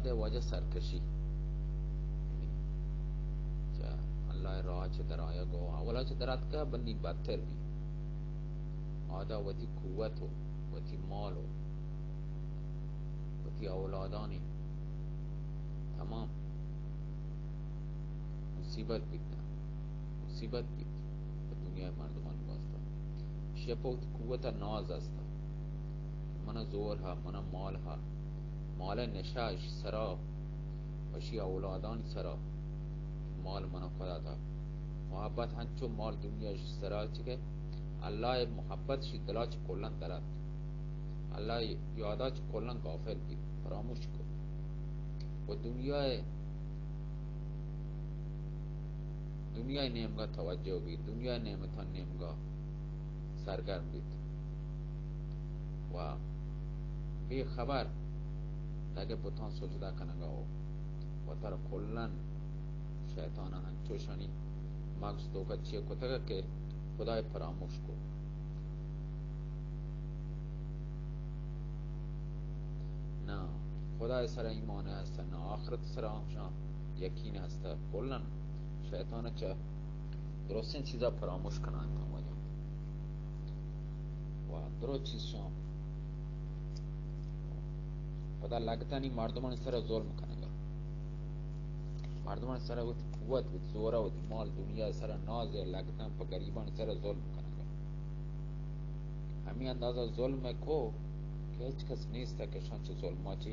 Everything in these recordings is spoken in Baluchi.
ءِ واجہ سرکشی، یعنی چہ اللہ ءِ راہ چہ در آیگ ءُ اولا چہ در آتکہ بندی بدتر بی۔ آدا وتی قوت ءُ وتی مال ءُ وتی اولادانی تمام مصیبت بیت، مصیبت بیت پہ دنیا ءِ مردمانی واسطہ۔ شپ وتی قوت ءَ ناز است، من ءَ زور ہا، من ءَ مال ہا، مال ءِ نشہ اش سرا، وشی اولادانی سرا، مال من ءَ خدا دات۔ محبت ہنچو مال دنیا اش سرا چکے، اللہ ءِ محبت شی دلا چہ کلاں درات۔ اللہ ءِ یادا چہ کلاں غافل بیت، فراموش کو۔ و دنیا ءِ، دنیا ءِ نیمگا توجہ بیت، دنیا ءِ نعمتانی نیمگا سرگرم بیت۔ و بے خبر دگہ بتاں سجدہ کنگا ہو۔ و ترا کلاً شیطان ءَ ہنچوشانی مغز توکا چیئے کتگ کہ خدا ءَ فراموش کو۔ نہ خدا ءِ سرا ایمان ہست، نہ آخرت ءِ سرا آشاں یقین ہست۔ کلاً شیطان ءَ چہ درستیں چیزا فراموش کنان تاں واجہ۔ و درو چیز شاں پدا لگتانی مردمانی سرا ظلم کنگا۔ مردمانی سرا وتی قوت، وتی زورا، وتی مال دنیا سرا ناز ءَ لگتان پہ گریبانی سرا ظلم کنگا۔ ہمے اندازہ ظلم ءَ کو کہ ہچ کس نیست کہ شان چہ ظلما چہ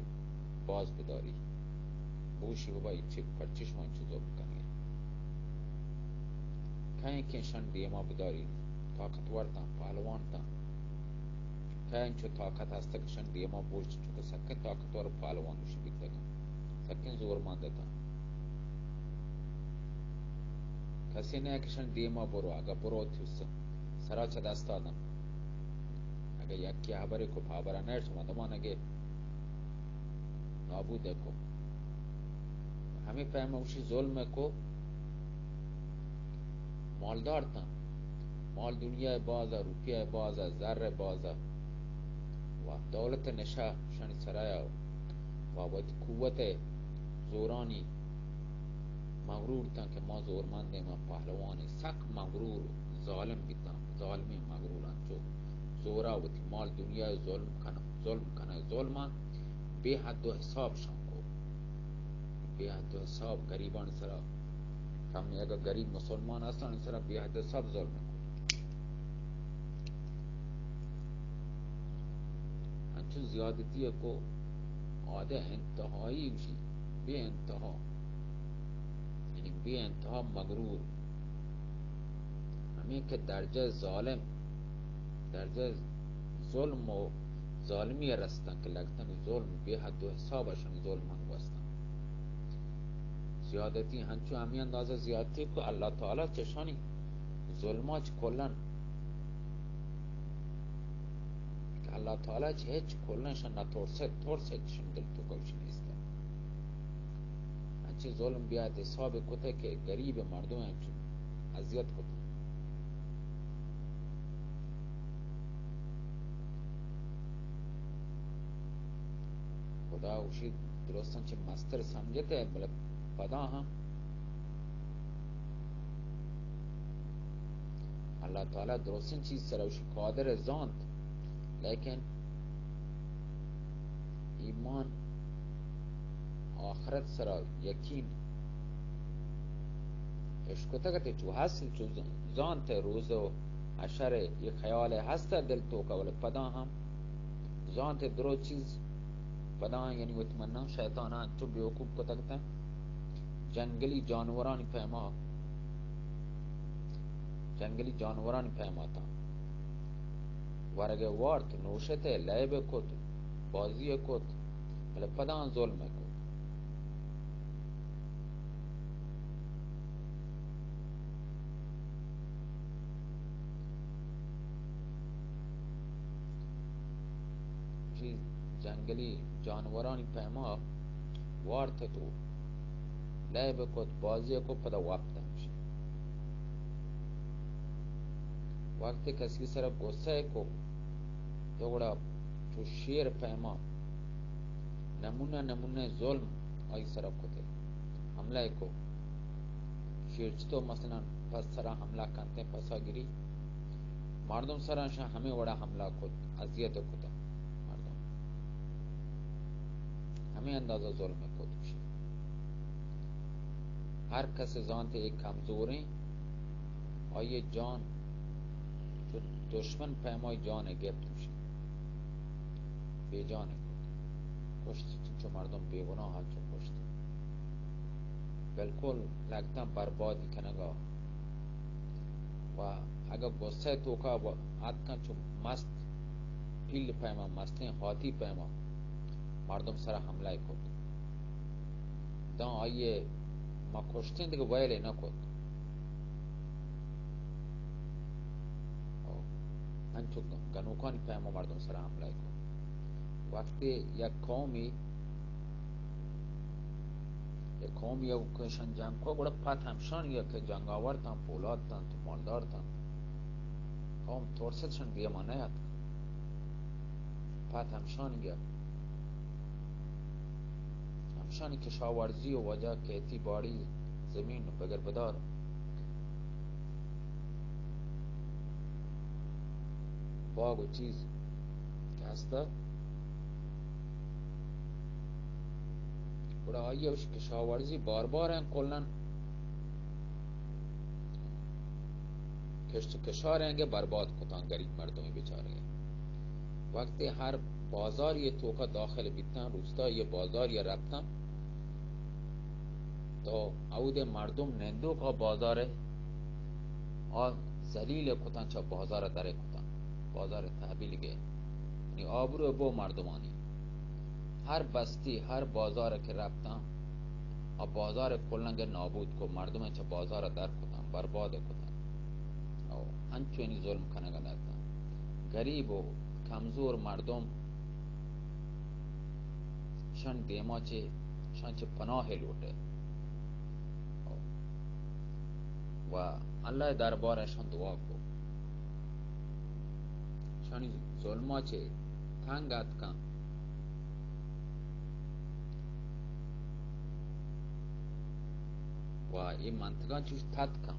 باز بداری۔ بوشی بابا، اے چے پرچہ شما انچو ظلم کنگے؟ کئے کہ شان دیما بداری؟ طاقتور تاں، پہلوان تاں۔ کئے انچو طاقت ہست کہ شان دیما بوشت، چونکہ سکیں طاقتور پہلوان گوشی بیتگاں، سکیں زورمند تاں۔ کسے نہ کہ شان دیما برو، اگہ برو تو س-، سرا چہ دست آدم۔ اگہ یکی ہبرے کو پابرا نہ شما دمانگے نابود کو۔ ہمے پیم اوشی ظلم کو۔ مالدار تاں، مال دنیا ءِ باز ءَ، روپیہ ءِ باز ءَ، زر ءِ باز ءَ، و دولت ءِ نشہ شانی سرا ءَ، و وتی قوت ءِ زورانی مغرور تاں کہ ما زورمندیں، ما پہلوانیں، سک مغرور، ظالم بیتاں، ظالمیں مغرور انچو زورا وتی مال دنیا ءَ ظلم کن، ظلم کن، ظلم بے حد و حساب شان کو۔ بے حد و حساب گریبانی سرا، کمی اگہ گریب مسلمان ہستانی سرا بے حد و حساب ظلم کو۔ انچو زیادتی کو، آدے انتہائی گوشی، بے انتہا، یعنی بے انتہا مغرور۔ ہمیں کہ درجہ ظالم، درجہ ظلم و ظالمی رستن کہ لگتن ظلم بے حد و حساب اشن ظلم ہم گوستن۔ زیادتی ہنچو ہمیں اندازہ زیادتی کو اللہ تعالی چشانی ظلماں چہ کلن، کہ اللہ تعالی چہ ہچ کلن شن نہ ترسے، ترسے چشن دل تو کوشی نیست۔ انچیں ظلم بے حد حساب کتے کہ گریب مردم انچو اذیت کتے۔ خدا اوشی درستاں چہ مستر سمجھتے، بلے پدا ہم اللہ تعالی درستیں چیز سرا اوشی قادر زانت، لیکن ایمان آخرت سرا یقین اشکتگ ات، چو ہست، چو زانت روز و حشر، یہ خیال ہست دل توکا، ولے پدا ہم زانت درو چیز پدا، یعنی وت مناں شیطان انچو بیوقوف کتگ ات، جنگلی جانورانی پیما، جنگلی جانورانی پیما تاں۔ ورگ ء وارت، نوشت ء لیب ء کت، بازی ء کت، بلے پدا آں ظلم ء کت۔ چیز جنگلی جانورانی پیما وارت تو لیب کت، بازی کت، پدا وپت ہمشی۔ وقتی کسی سر غصہ کو، تو گڑا چو شیر پیما نمونہ نمونہ ظلم آئی سرا کتے، حملہ کو۔ شیر چتو مثلاً پس سرا حملہ کنتے، پسا گری، مردم سرا شان ہمیں وڑا حملہ کت، اذیت کتا مردم۔ ہمیں اندازہ ظلم کت گوشی۔ ہر کس زانت ایک کمزوریں، آئی جان چو دشمن پیمائی جان گپت گوشی۔ بے جان کت۔ کشت چو مردم بے گناہ چو کشت۔ بالکل لگتاں بربادی کنگا۔ و اگہ غصہ توکا و آتکاں چو مست، پیل پیما، مستیں ہاتی پیما مردم سرا حملہ کت۔ داں آئیے ما کشتیں دگہ ویلے نہ کت۔ او، انچو گنوکانی پیما مردم سرا حملہ کت۔ وقتی یک قومی، یک قومی یا کشن جنگ کو، گڑا پت ہمشانی یا کہ جنگاور تاں، پولاد تاں، تو مالدار تاں۔ قوم ترست شن دیما نیاتک۔ پت ہمشانی یا ہمشانی کشاورزی و وجہ کیتی باڑی زمین و بگر بدار باغ و چیز کہ ہستا، گڑا آئی اوش کشاورزی بار بار ہیں کلن کشت و کشار ہیں کہ برباد کتاں غریب مردمی بیچارے۔ وقتی ہر بازاری توکا داخل بیتاں، روستا یہ بازاری رفتاں، تو اود مردم نندوک آ بازار آ ذلیل کتاں، چا بازار در کتاں، بازار تحویل گئے، یعنی آبرو بو مردمانی۔ ہر بستی، ہر بازار کہ رفتاں، آ بازار کلنگ نابود کو، مردم چا بازار در کتاں، برباد کتاں۔ او انچو یعنی ظلم کنگ لگتاں۔ غریب و کمزور مردم شان دیما چہ، شان چہ پناہ لوٹے و اللہ دربار شان دعا کو۔ شانی ظلما چہ تنگ اتکاں و اے منطقہ چوش تتکاں،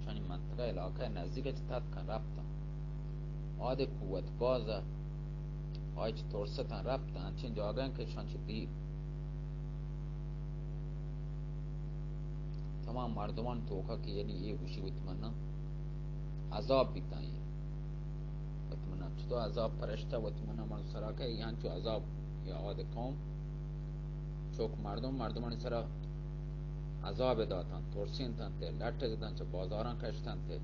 شانی منطقہ علاقہ نزدیک چہ تتکاں رفتاں۔ آدے قوت باز آئی چہ ترستاں رپتاں، انچیں جاگہ کہ شان چہ دیر تمام مردمان توکا کہ یعنی اے گوشی وت منا عذاب بیتاں، اے وت منا چتو عذاب پرشتہ وت منا من سرا کہ یہاں چو عذاب یا آد قوم چوک مردم مردمانی سرا عذاب داتاں، ترسینتاں تے، لٹ دتاں، چہ بازاراں کشتاں تے۔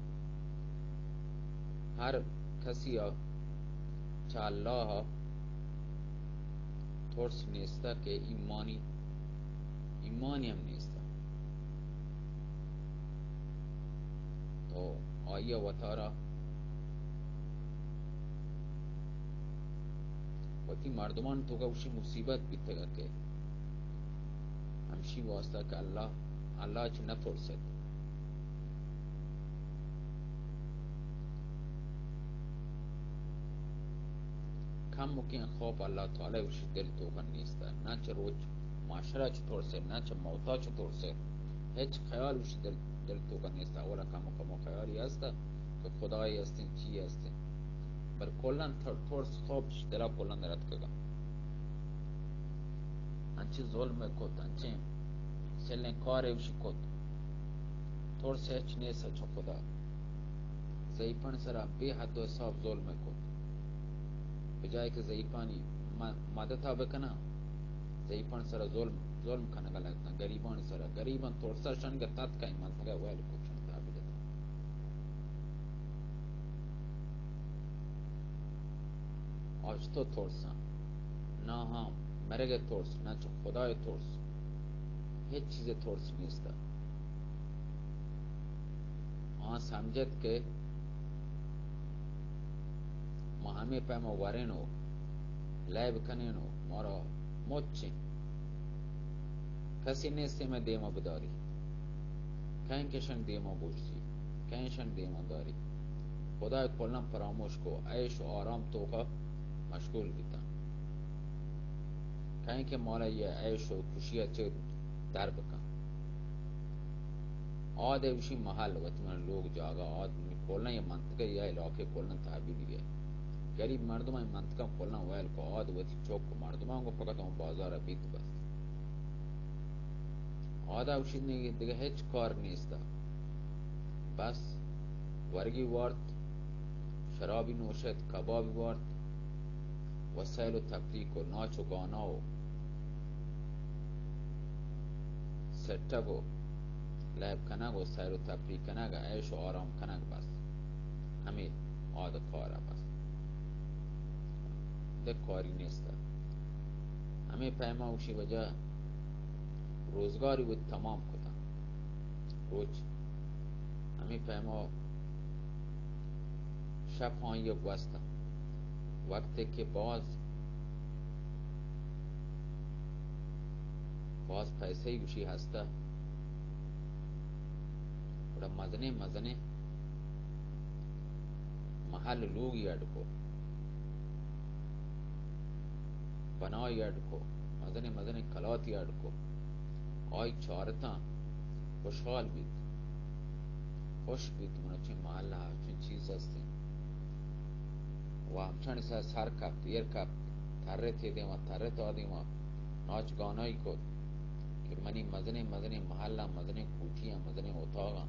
ہر کسی ء چہ اللہ ء ترس نیست کہ ایمانی، ایمانی ہم نیست، تو آئی ء وتارا وتی مردمان توکا گوشی مصیبت بیتگ کہ ہمشی واسطہ کہ اللہ، اللہ چہ نہ ترست۔ کمکیں خوف اللہ تعالی گوشی دل توکا نیست، نہ چہ روچ معاشرہ چہ ترسے، نہ چہ موتا چہ ترسے، ہچ خیال گوشی دل، دل توکا نیست۔ اولا کمو کمو خیالی ہست کہ خدای ہستیں، چی ہستیں، بل کلاً تر-، ترس خوف چہ دلا کلاً در اتکگا۔ انچیں ظلم کت، انچیں سلیں کارے اوشی کت۔ ترس ہچ نیست چہ خدا۔ ضعیفان سرا بے حد و حساب ظلم کت۔ بجائے کہ ضعیفانی م-، مدتا بکناں، ضعیفان سرا ظلم، ظلم کنگا لگتاں۔ غریبان سرا، غریبان ترسا شنگ تتکا منطقہ ویل کت۔ آ چتو ترساں؟ نہ ہاں، مرگ ء ترس، نہ چہ خدا ء ترس، ہچ چیز ء ترس نیست۔ آ سمجھت کہ ما ہمے پیم ء ورین و لیب کنین و مارا مچیں کسی نیست مئے دیما بداری۔ کئیں کشن دیما بوشتی، کئیں شن دیما داری۔ خدا کلاں پراموش کو، عیش و آرام توکا مشغول بیتاں۔ کئیں کہ مالا یہ عیش و خوشی ءَ چہ در بکن۔ آد ءَ گوشی محل وتی من لوگ جاگہ، آد منی کلاں یہ منطقہ یا علاقے کلاں تحویل یہ۔ غریب مردم ءَ منطقہ کلاں ویل کو، آد وتی چوک و مردماں گو فقط اوں بازار ءَ بیت بس۔ آد ءَ گوشی دگہ ہچ کار نیست۔ بس ورگی وارت، شرابی نوشت، کبابی وارت، وسائل و تفریح کو، ناچ و گانا و سٹگ و لیب کنگ و سیر و تفریح کنگ، عیش و آرام کنگ، بس ہمے آد کار بس۔ دگہ کاری نیست۔ ہمے پیما اوشی وجہ روزگاری وت تمام کتا۔ روچ ہمے پیما شپ آئی گوستا۔ وقتے کہ باز، باز پیسہ گوشی ہستا، گڑا مزنیں مزنیں محل لوگی اڈ کو، بنائی اڈ کو، مزنیں مزنیں کلاتی اڈ کو۔ آئی چارتاں خوشحال بیت، خوش بیت، من چہ محلہ چون چیز ہستیں۔ و ہمچانی سر سر کپت، ایر کپت، ترت یہ دیما، ترت آ دیما، ناچ گانائی کت کہ منی مزنیں مزنیں محلہ، مزنیں کوٹیاں، مزنیں اتاغاں۔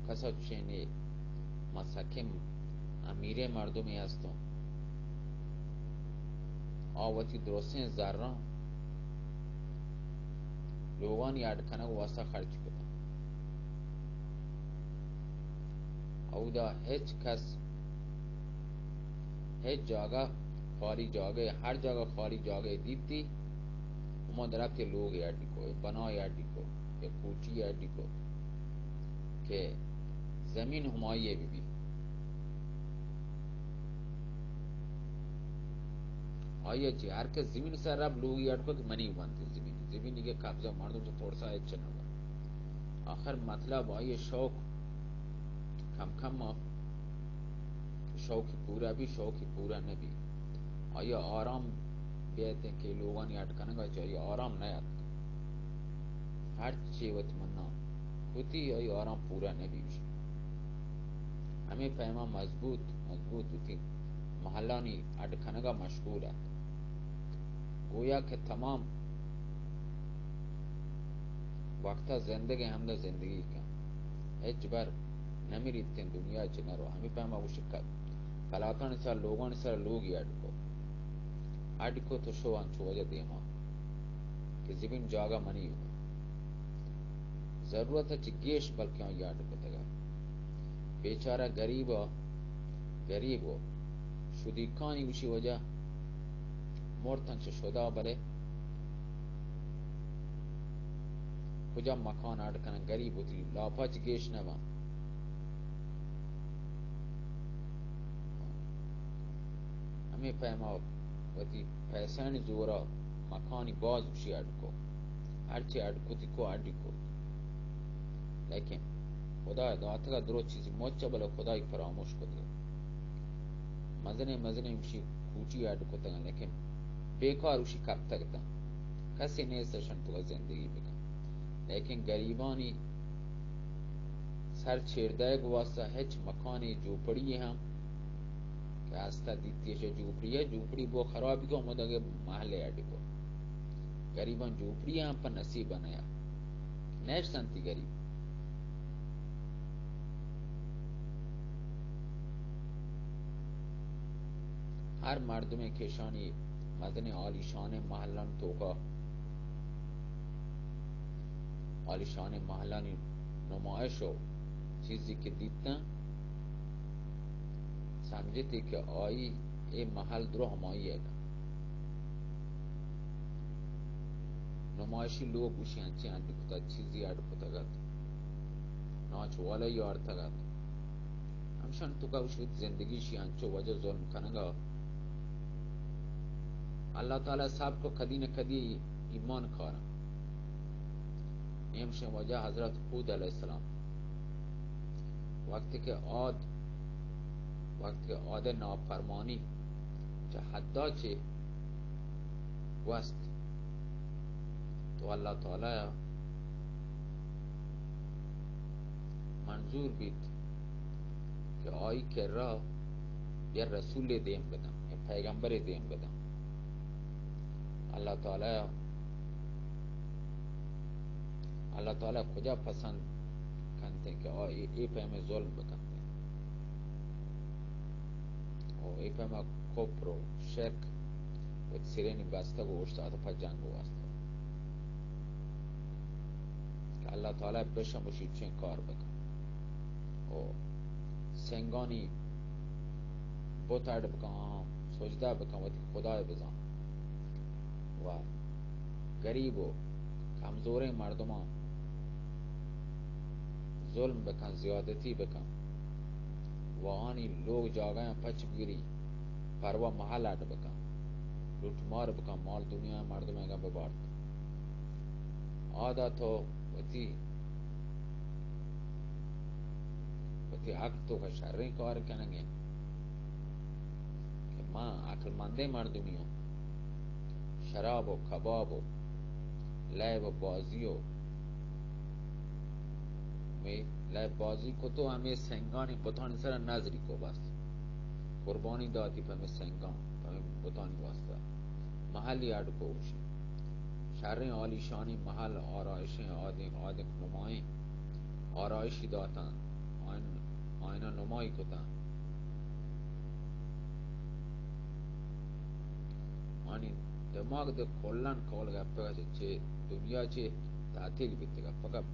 کسا چشیں نے، ما سکیں امیریں مردمے ہستوں۔ آ وتی درستیں زراں لوگانی اڈ کنگ واسطہ خرچ کتاں۔ اودا ہچ کس، ہچ جاگہ خالی جاگہ، ہر جاگہ خالی جاگہ دیتی، ہما درفتے لوگ اڈی کو، بنا اڈی کو، یا کوٹی اڈی کو کہ زمین ہمائی بہ بی۔ آئی ءَ چی ہر کس زمین سر رب لوگی اڈ کو کہ منی بنت زمین، زمین کے قبضہ مردم چہ ترسا ہچ نہ بنت۔ آخر مطلب آئی شوق کم کم آ، شوقی پورا بی، شوقی پورا نہ بی۔ آئی آرام بیت کہ لوگانی اڈ کنگا چہ آئی آرام نہ اتک۔ ہر چی وت منا کتی آئی آرام پورا نہ بی۔ ہمے پیما مضبوط، مضبوط وتی محلانی اڈ کنگا مشغول ات۔ گویا کہ تمام وقتا زندگ ءَ ہمدا زندگی کن۔ ہچ بر نمریت، دنیا چہ نرو۔ ہمے پیما گوشی ک-، کلاکانی سر، لوگانی سر لوگی اڈ کو۔ اڈ کو تو شو انچو وجہ دیما کہ زمین جاگہ منی ہو۔ ضرورت چہ گیش بلکہ آئی اڈ کتگا۔ بیچارہ غریبا، غریب و شدیکانی گوشی وجہ مرتن چہ شدا، بلے کجا مکان اڈ کنن؟ غریب وتی لاپا چہ گیش نہ بنت۔ ہمے پیما وتی پیسانی زورا مکانی باز گوشی اڈ کو، ہرچی اڈ کتی کو اڈی کو، لیکن خدا داتگا درو چیزی مچ، بلے خدای فراموش کتگا۔ مزنیں مزنیں گوشی کوٹی اڈ کتگا، لیکن بیکار گوشی کپتگ تاں۔ کسی نیست اشان تو زندگی بکن۔ لیکن غریبانی سر چیر دئیگ واسطہ ہچ مکانی جوپڑی ہم کہ ہستا دیتی چہ جوپڑی ہے، جوپڑی بو خرابی کو، ہمود اگے محلے اڈ کو۔ غریبان جوپڑی ہم پہ نصیب نیا۔ نیشتنتی غریب۔ ہر مردمے کہ اشانی مزنیں عالیشانیں محلان توکا، عالیشانیں محلانی نمائش و چیزی کہ دیتن، سمجھتی کہ آئی اے محل درو ہمائی ہے۔ نمائشی لوگ گوشی انچیں اڈ کتا، چیزی اڈ کتگ ات، ناچ والے آرتگ ات۔ ہمشان توکا گوشی وتی زندگی شی انچو وجہ ظلم کنگا۔ اللہ تعالی سب کو کدی نہ کدی ایمان کارا۔ ہمشان وجہ حضرت ہود علیہ السلام وقتی کہ عاد، وقتی کہ عاد نافرمانی چہ حدا چہ گوست، تو اللہ تعالی منظور بیت کہ آئی کرا یا رسولے دیم بدن یا پیغمبرے دیم بدن۔ اللہ تعالی، اللہ تعالی کجا پسند کنت کہ آ اے، اے پیمیں ظلم بکنت؟ او اے پیما کفر و شرک وتی سرینی بستگ و اوشتات پہ جنگ واسطہ کہ اللہ تعالی بشم و شیچیں کار بکن و سنگانی بت اڈ بکن، آہاں سجدہ بکن، وتی خدای بزان و گریب و کمزوریں مردمان ظلم بکن، زیادتی بکن و آنی لوگ جاگہاں پچ بگری، پروا محل اڈ بکن، لوٹ مار بکن، مال دنیا مردم اگاں ببارت۔ آدا تو وتی، وتی حق تو کا شریں کار کنگے کہ ما عقل مندیں مردمی ہوں، شراب و کباب و لیب و بازی و ہمے لیب بازی کت و ہمے سنگانی بتانی سرا نذری کو، بس قربانی داتی پہ ہمے سنگان، پہ ہمے بتانی واسطہ۔ محلی اڈ کو گوشی، شریں عالیشانی محل، آرائشیں آدم، آدم نمائیں آرائشی داتن، آئین، آئینہ نمائی کتن۔ آنی دماغ دے کلن کول گپتگ چہ، چہ دنیا چہ تعطیل بیتگ، فقط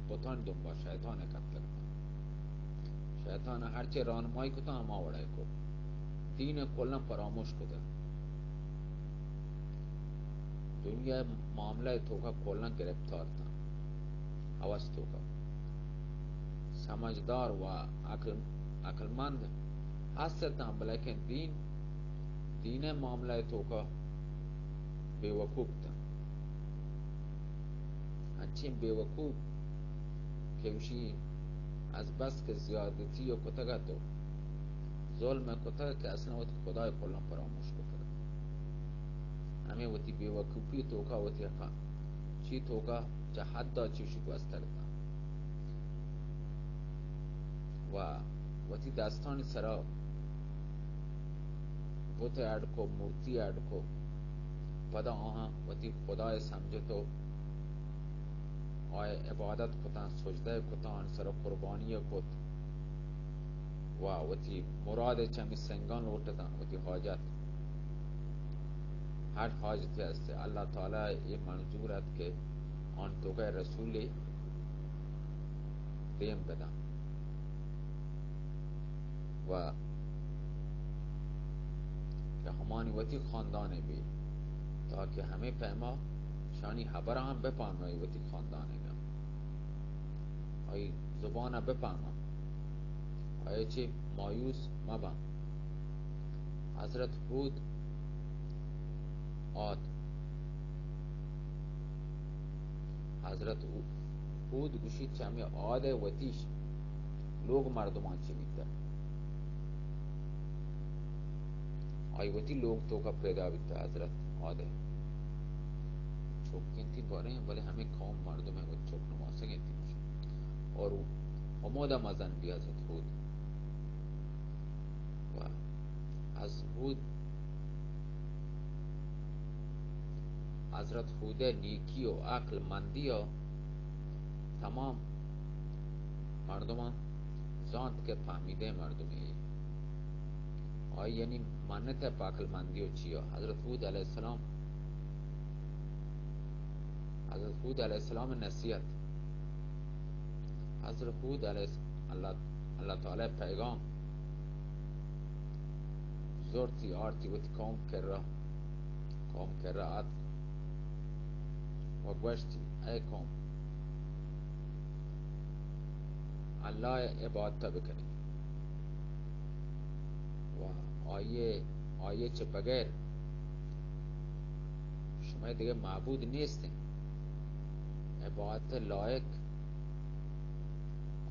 بتانی دنبال شیطان کپتگ۔ شیطان ہرچے راہنمائی کتا ہما وڑا کو، دین کلن فراموش کتا۔ دنیا معاملہ توکا کلن گرفتار تا، ہوس توکا۔ سمجھدار و عقل، عقل مند ہستاں، بلکن دین، دین ءِ معاملہ ءِ توکا بے وقوف تاں۔ انچیں بے وقوف کہ گوشی از بس کہ زیادتی ءَ کتگ ات و ظلم ءَ کتگ کہ اصلاً وتی خدا ءَ کلاں پراموش کتگ۔ ہمے وتی بے وقوفی توکا وتی حقا چی توکا چہ حد ءَ چیشی گوستگ ات و وتی دستانی سرا بت اڈ کو، مورتی اڈ کو، پدا آہاں وتی خدائے سمجھت و آئے عبادت کتاں، سجدہ کتاں، آن سرا قربانی کت و وتی مراد چمی سنگان لوٹتاں، وتی حاجت۔ ہر حاجتے است، اللہ تعالی اے منظور ات کہ آن توکا رسولے دیم بدن و کہ ہمانی وتی خاندانے بی، تاکہ ہمے پیما شانی حبر ہم بپان آئی وتی خاندانے گا، آئی زبان بپان، آئی چی مایوس مبن۔ حضرت ہود آت۔ حضرت ہود گوشیت چہ ہمے آد ءَ وتیش لوگ مردمان چی بیتہ۔ آئی وتی لوگ توکا پیدا بیتہ حضرت آد ءَ۔ چک انتی باریں، بلے ہمے قوم مردم ءَ وت چک نماسگ انتی گوشی۔ اور ہمودا مزن بی حضرت ہود۔ و از ہود، حضرت ہود ءِ نیکی و عقل مندی ءَ تمام مردمان زانت کہ فہمیدہ مردمے۔ آئی یعنی منت ءَ پہ عقل مندی و چیا۔ حضرت ہود علیہ السلام، حضرت ہود علیہ السلام ءِ نصیحت، حضرت ہود علیہ الس-، اللہ، اللہ تعالی ءِ پیغام زرتی آرتی وتی قوم کرا، قوم کرا آت و گوشتی، اے قوم، اللہ ءِ عبادت بکنی و آئی ءَ، آئی ءَ چہ بغیر شمئے دگہ معبود نیست انت۔ عبادت ءِ لائق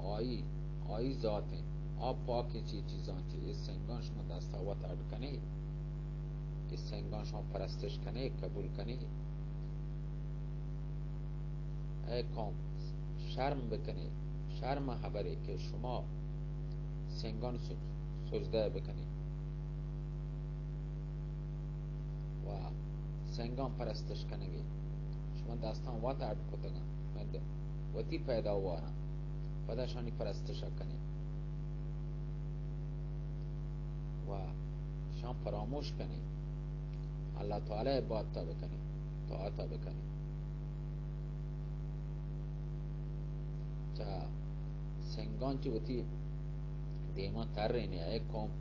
آئی، آئی ذات انت۔ آ پاک انت چہ اے چیزاں، چہ اے سنگاں شما دستا وت اڈ کنے۔ سنگاں شما پرستش کنے، قبول کنے؟ اے قوم، شرم بکنے، شرم ہبرے کہ شما سنگاں سج-، سجدہ بکنے و سنگاں پرستش کنگے۔ شما دستاں وت اڈ کتگاں، شما د-، وتی پیداواراں، پدا شانی پرستش کنے و شان فراموش کنے، اللہ تعالی عبادت بکنے، طاعت بکنے۔ چہ سنگاں چہ وتی دیما ترّینے، اے قوم،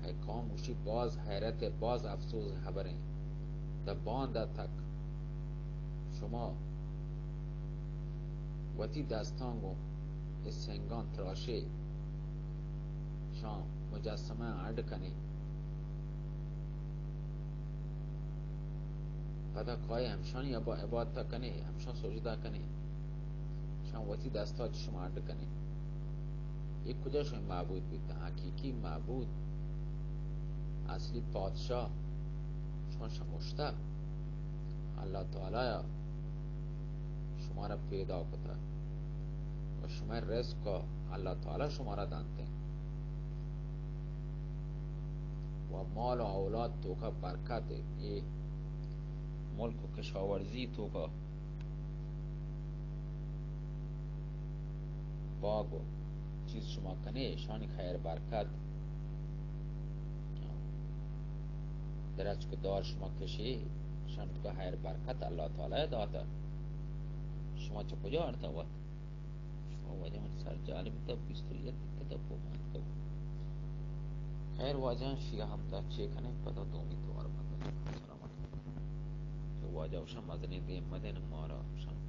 اے قوم، گوشی باز حیرت، باز افسوس ہبریں۔ تا باندا تک شما وتی دستاں گوں اے سنگاں تراشے، شان مجسمہ اڈ کنے، پدا کائے ہمشانی عبا-، عبادت کنے، ہمشان سجدہ کنے، شان وتی دستا چہ شما اڈ کنے۔ اے کجا شما معبود بیتا؟ حقیقی معبود، اصلی پادشاہ شما شمشتہ، اللہ تعالی شمارا پیدا کتا و شما رزق اللہ تعالی شمارا دانتے و مال و اولاد توکا برکت، اے ملک و کشاورزی توکا باغ و چیز شما کنے، شانی خیر برکت، درچک دار شما کشے، شان توکا خیر برکت اللہ تعالی داتا۔ شما چہ کجا آرتا وت؟ شما واجہ من سر جال بیتا، بیست و یک دقیقہ تا پو مان کب۔ خیر واجہ شی ہمدا چے کنے، پدا دومی توار بندے۔ سلامت۔ تو واجہ وشا مزنی دیم مدن مارا، شان